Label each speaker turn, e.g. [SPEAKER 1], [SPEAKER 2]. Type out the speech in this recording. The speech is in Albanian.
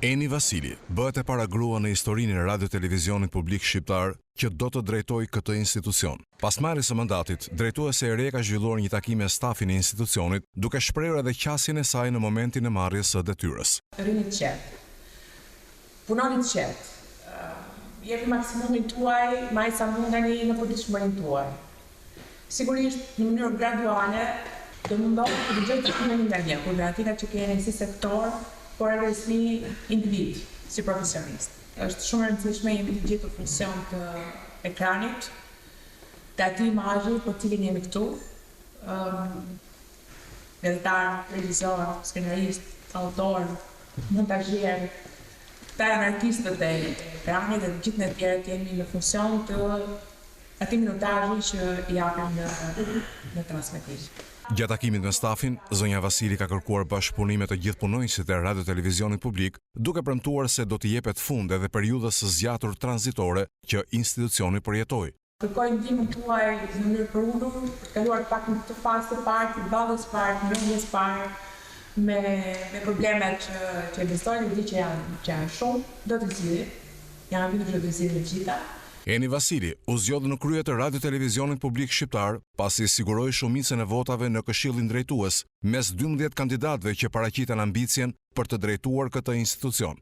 [SPEAKER 1] Eni Vasili bëhet e para grua në historinë e Radiotelevizionit Publik Shqiptar që do të drejtojë këtë institucion. Pas marrjes së mandatit, drejtuesja e re ka zhvilluar një takim me stafin e institucionit, duke shprehur edhe qasjen e saj në momentin e marrjes së detyrës.
[SPEAKER 2] Rrini të qetë. Punoni të qetë. Jepni maksimumin tuaj me aq sa mundeni në përditshmërinë tuaj. Sigurisht, në mënyrë graduale, do mundohem të dëgjoj të gjithë nga një, problematikat që keni si sektor, por edhe si individ, si profesionist. Është shumë e rëndësishme, jemi të gjithë në funksion të ekranit, të atij imazhi për të cilin jemi këtu. Gazetarë, regjisorë, skenaristë, autorë, montazhierë, këta janë artistët e ekranit dhe të gjithë ne të tjerët jemi në funksion të atij minutazhi që japim në në transmetim.
[SPEAKER 1] Gjatë takimit me stafin, zonja Vasili ka kërkuar bashkëpunim me të gjithë punonjësit e Radiotelevizionit Publik, duke premtuar se do t'i jepet fund edhe periudhës së zgjatur tranzitore që institucioni përjetoi.
[SPEAKER 2] Kërkoj ndihmën tuaj në mënyrë të përulur për të kaluar të paktën këtë fazë të parë, të përballjes së parë, të njohjes së parë me me problemet që që ekzistojnë, e di që janë që janë shumë, do t'i zgjidhim. Jam e bindur që do t'i zgjidhim të gjitha.
[SPEAKER 1] Eni Vasili u zgjodh në krye të Radiotelevizionit Publik Shqiptar pasi siguroi shumicën e votave në Këshillin Drejtues, mes 12 kandidatëve që paraqitën ambicien për të drejtuar këtë institucion.